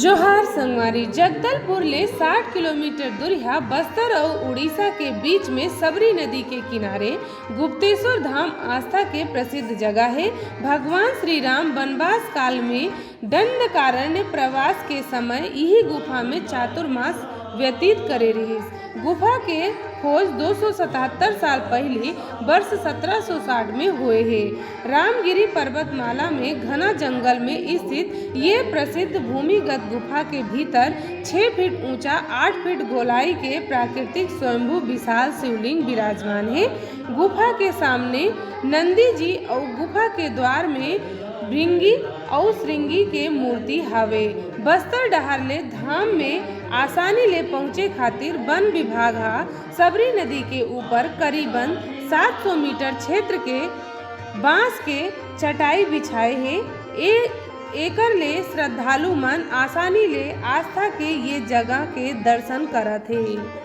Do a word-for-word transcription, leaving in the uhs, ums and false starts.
जोहार संगवारी, जगदलपुर ले साठ किलोमीटर दूरिहा बस्तर अउ उड़ीसा के बीच में सबरी नदी के किनारे गुप्तेश्वर धाम आस्था के प्रसिद्ध जगह हे। भगवान श्री राम बनवास काल में दंडकारण्य प्रवास के समय इही गुफा में चातुर्मास व्यतीत करे रिहिस। गुफा के खोज दो सौ सतहत्तर साल पहिली वर्ष सत्रह सौ साठ में होए हे। रामगिरी पर्वतमाला में घना जंगल में स्थित ये प्रसिद्ध भूमिगत गुफा के भीतर छह फीट ऊंचा, आठ फीट गोलाई के प्राकृतिक स्वयंभू विशाल शिवलिंग विराजमान हे। गुफा के सामने नंदी जी अउ गुफा के द्वार में भृंगी अउ श्रृंगी के मूर्ति हावे। बस्तर डहार ले धाम में आसानी ले पहुंचे खातिर वन विभाग हा सबरी नदी के ऊपर करीबन सात सौ मीटर क्षेत्र के बांस के चटाई बिछाए हे। ए, एकर ले श्रद्धालु मन आसानी ले आस्था के ये जगह के दर्शन करत हे।